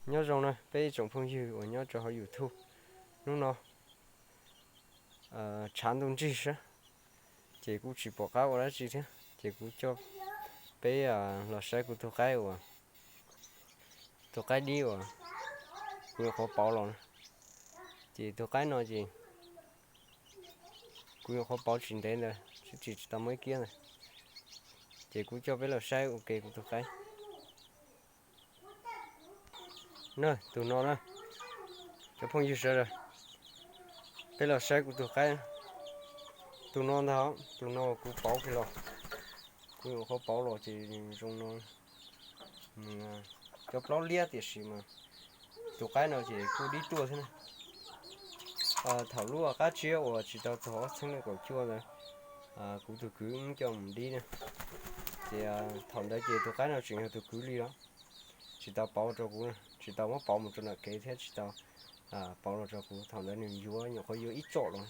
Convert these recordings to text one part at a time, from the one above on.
Nyob zoo na peb tsoom phooj ywg uas nyob rau hauv YouTube. Hnub no tshav ntuj nrig sab, ces kuj tsis pom qab ua dab tsi thiab, ces kuv coj peb los saib kuv tus qaib uas, tus qaib dib uas kuv nyuam qhuav pauv los na. Ces tus qaib no ces kuv nyuam qhuav pauv tsis ntev ntawd, tsis tsis tau muaj ib kiab ntawd. Ces kuv coj peb los saib ua ke kuv tus qaib. Na, tus no na, cov phooj ywg sawv daws, peb los saib kuv tus qaib. Tus no ntag, tus no kuv pauv kiag los, kuv nyuam qhuav pauv los ces zoo no. Cov plaub liab tiam sis mas tus qaib no ces kuj dib tuaj thiab na. Thaum lub qab tsiab uas tsis tau txog ob txhiab leej kaum cuaj ntawd, kuv tus kwv wb coj mus dib na. Ces thaum ntawd ces tus qaib no tseem yog tus kwv li los, tsis tau pauv rau kuv, tsis tau muab pauv mus rau nram kev thiab tsis tau pauv los rau kuv. Thaum ntawd nws yuav nyuam qhuav yuav ib tsom los,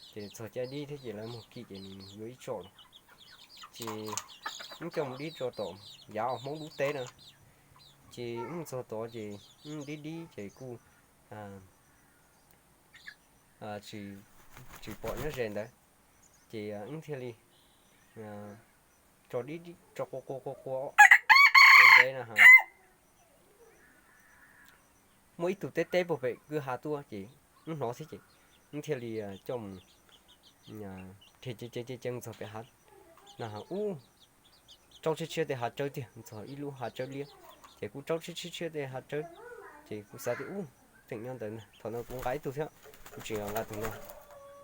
ces txog caij dib thiab ces lawv muag kim ces nws yuav ib tsom los. Ces wb coj mus dib rau tom yav uas Hmoob lub teb na. Ces wb mus txog tod ces wb dib dib ces kuj tsis pom nyob ze ntawd, ces wb thiaj li tso dib, tso qua qua qua qua ntev na. Muaj ib tug teb teb puag pem kwj ha tuaj ces wb hnov thiab ces wb thiaj li coj mus dhia ceev ceev ceev txog pem hav na. Ub, raub tshiab tshiab tej hav tsawb tiag, txog ib lub hav tsawb liab, ces kuj raub tshiab tshiab tshiab tej hav tsawb. Ces kuv xav tias ub, teem nyob ntawd ntag. Thaum ntawd kuv nqa ib tug thiab, kuv tseem nqa tus no,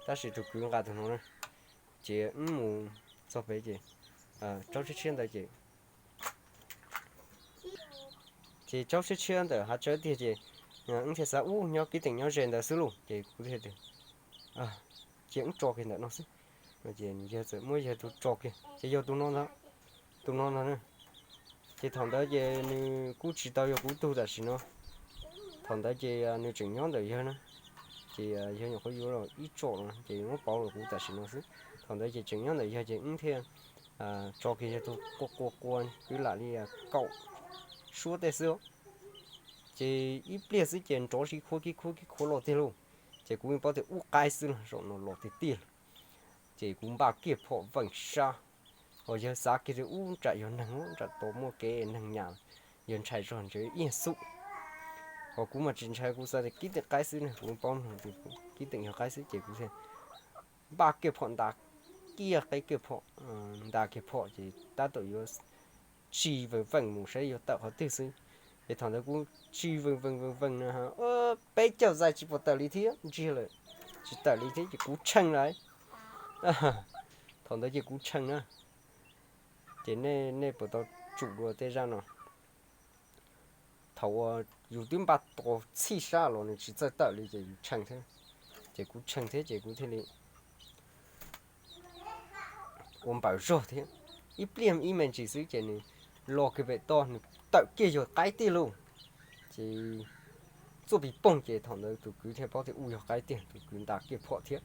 tab sis tus kwv nqa tus no na. Ces wb mus txog pem ces raub tshiab tshiab ntawd ces ces raub tshiab tshiab ntawm hav tsawb tiag ces wb thiaj xav ub nyob kib teem nyob ze ntawd xwb lauj, ces kuv thiaj tias cia wb tso kiag ntawm no xwb. Ces yawg txawm muab yawg tus tso kiag ces yog tus no ntag, tus no ntag na. Ces thaum ntawd ces nws kuj tsis tau yog kuv tug tam sim no. Thaum ntawd ces nws tseem nyob ntawm yawg na. Ces yawg nyuam qhuav yuav los ib tsom no ces muab pauv los kuv tam sim no xwb. Thaum ntawd ces tseem nyob ntawm yawg ces wb thiaj tso kiag yawg tus qua qua qua kwv lam li kaum suab tej xwb. Ces ib pliag xwb ces nrov kib khuab kib khuab kib khuab los tiag lauj. Ces kuv yeej paub tias ub qaib xwb los, zaum no los tiag tiag lawm. Ces kuv npaj kiag phom veem sab, ho yawg xav kiag tias ub ntsam yog neeg, ntsam tau muaj kev neeg nyam, yawg ntshai zog ntshai ib xub. Ho kuv mas tsis ntshai, kuv xav tias kib teem qaib xwb ne, kuv paub kib teem yog qaib xwb ces kuv thiaj npaj kiag phom nta kiag qeb kiag phom, nta kiag phom ces tab tom yuav tsis veem veem mus saib yuav tawm qhov twg xwb. Ces thaum ntawd kuv tsis veem veem veem veem no, peb caug zais tsis pom tawm li thiab, ntsiag lawm, tsis tawm li thiab ces kuv tshee lawm. Thaum ntawd ces kuv tshee na. Ces nej puas tau tsum dua tej zaj no? Thaum uas yus twb npaj tos txhij sab los nws tsis txawj tawm li ces yus tshee thiab. Ces kuv tshee thiab ces kuv thiaj li ua npawm zog thiab. Ib pliag ib me ntsis xwb ces nws los kiag pem toj, nws tawm kiag yog qaib tiag lauj. Ces txuaj pis poog ces thaum ntawd tus kwv thiaj paub tias ub yog qaib tiag, tus kwv nta kiag phom thiab.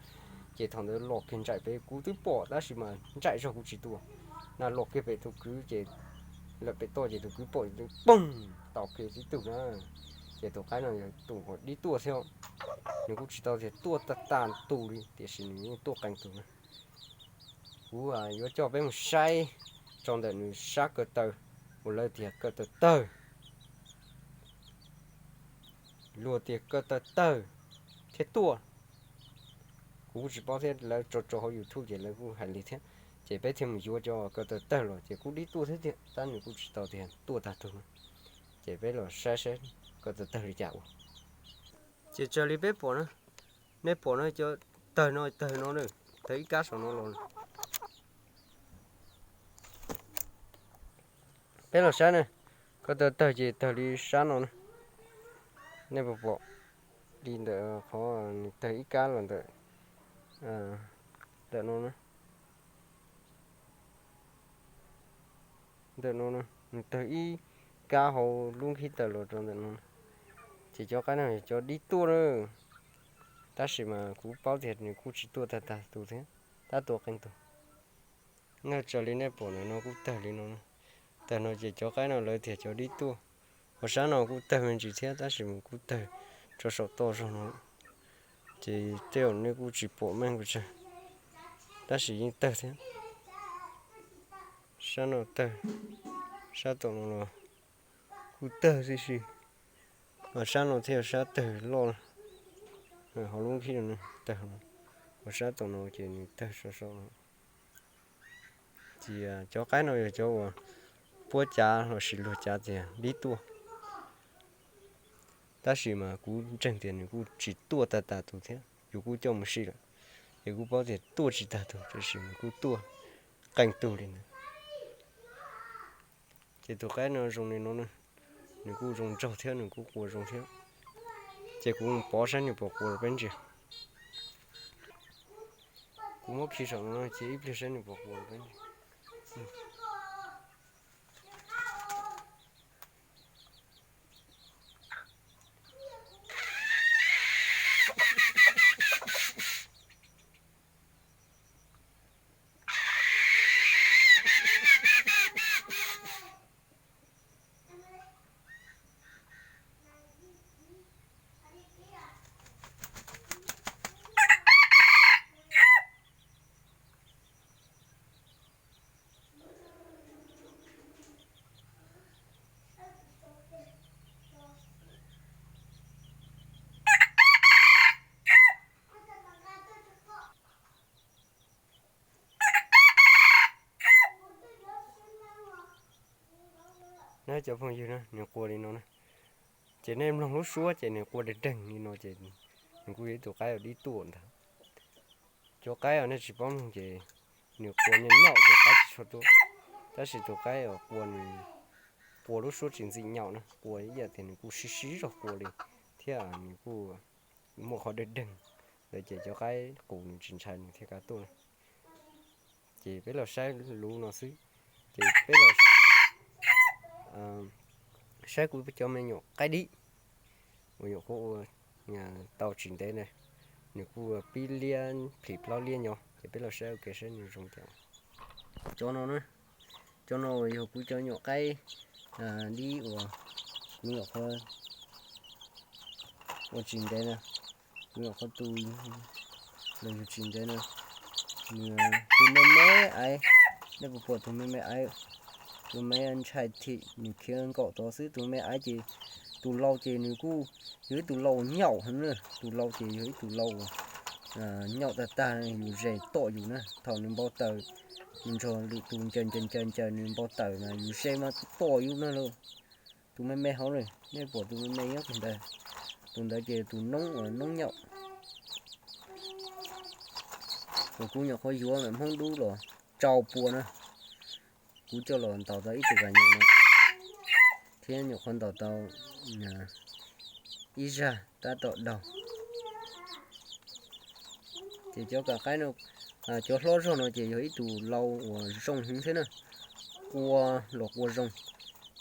Ces thaum ntawd los kiag nraim pem, kuv twb pom tab sis mas nraim zog kuv tsis tua. Na los kiag pem tus kwv ces lawm pem toj ces tus kwv pom poog tau kiag tib tug na. Ces tus qaib no yog tus dib tuaj thiab, nws kuj tsis tau tias tuaj tag tag tus li tiam sis nws yeej tuaj qee tus na. Kuv yuav coj peb mus saib rau ntawm nws sab kaw taw uas lawv tias kaw taw tawg. Luag tias kaw taw tawg thiaj tuaj. Kuv kuj tsis paub thiab, lawv tso tso hauv YouTube ces lawv kuj hais li thiab. Ces peb thiaj mus yuav cov kaw taw tawg los ces kuj dib tuaj thiab tiag, tab nws kuj tsis tau tias tuaj tag tug na. Ces peb los saib saib kaw taw tawg li cas ua. Ces raws li peb pom na, nej pom no cov tawg no, tawg no na, tawg ib kab saum no los. Peb los saib na, kaw taw tawg ces tawg li sab no na. Nej puas pom li ntawm qhov nws tawg ib kab los ntawm, ntawm no na. Ntawm no na, nws tawg ib kab hauv lub nkhib taws los rau ntawm no na. Ces cov qaib no yog cov dib tuaj na. Tab sis mas kuv paub tias nws kuj tsis tuaj tag tag tus thiab, tab tuaj qee tus. Nej raws li nej pom ntawm no kuj tawg li no na. Tawg no ces cov qaib no lawv tias cov dib tuaj. Hauv sab no kuj tawg me ntsis thiab tab sis mas kuj tawg tso saum toj zog no, ces tej zaum nej kuj tsis pom meej pes tsawg, tab sis yeej tawg thiab. Sab no tawg, sab tom no los kuj tawg tib si. Sab no thiaj sab tawg loj, hauv lub khib no tawg, hos sab tom no ces nws tawg sov so no. Ces cov qaib no yog cov uas puab cav lossis luag cav tias dib tuaj, tab sis mas kuv ntseeg tias nws kuj tsis tuaj tag tag tus thiab, yus kuj coj mus sij lawm, ces kuj paub tias tuaj tsis tag tus, tab sis nws kuj tuaj qee tug li ntawd. Ces tus qaib no zoo li no, nws kuj zoo nraug thiab nws kuj qua zoo thiab. Ces kuv mus pov saib nws puas qua rau peb ntsia. Kuv muab khi saum no ces ib pliag saib nws puas qua rau peb ntsia. Na cov phooj ywg, nws qua li no na. Ces nej mloog lub suab ces nws qua deeg deeg li no ces nws kuj yog ib tug qaib uas dib tuaj ntag. Cov qaib uas nej tsis paub mloog ces nws qua nyaum nyaum ces qaib tsis tshua tuaj, tab sis tus qaib uas qua nws qua lub suab tsis ntxim nyaum na, qua ib yam tias nws kuj sib sib zog qua li, thiab nws kuj muaj qhov deeg deeg ntawd ces cov qaib qus nws tsis ntshai nws thiaj kav tuaj na. Ces peb los saib lub no xwb, ces peb los saib kuv cov me nyuam qaib dib uas nyuam qhuav ua tau tsis ntev na, nws kuj pib liab plhis plaub liab nyob, ces peb los saib ua ke saib nws zoo cas. Cov no, cov no yog kuv cov nyuam qaib dib uas kuv nyuam qhuav ua tsis ntev na, kuv nyuam qhuav tu los yug tsis ntev na. Nws tus me me aiv, nej puas pom tus me me aiv? Tus me ntshai thim nws khiav nkaum tod xwb, tus me aiv ces, tus lau ces nws kuj yog ib tug lau nyaum heev na, tus lau ces yog ib tug lau uas nyaum tag tag yus ze tom yus na, thaum nws npau taws, nws nrog lwm tus ncaws ncaws ncaws ncaws nws npau taws mas yus ze mas tom yus na lauj. Tus me me hauv na, nej pom tus me me nyob tus ntawd, tus ntawd ces tus noob uas noob nyaum uas kuv nyuam qhuav yuav ntawm Hmoob Dub los rau pua na. Kuv coj los ntaus tau ib tug vas nyuam no, thiab nyuam qhuav ntaus tau ib zaj tab tom daug. Ces cov kav qaib no, cov hlob zog no ces yog ib tug lau uas zoo heev thiab na, qua los qua zoo,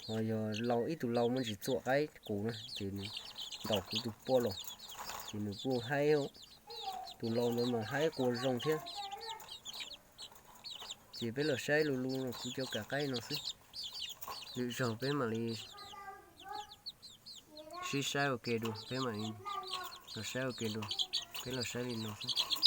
ho yog lau ib tug lau muaj ntsis txuam qaib qus na, ces nws ntaus kuv tus poj los, ces nws kuj haib, tus lau ntawd mas haib qua zoo thiab. Ces peb los saib lus lus kuv cov kav qaib no xwb, lwm zaug peb mam li sib saib ua ke dua, peb mam li los saib ua ke dua, peb los saib li no xwb.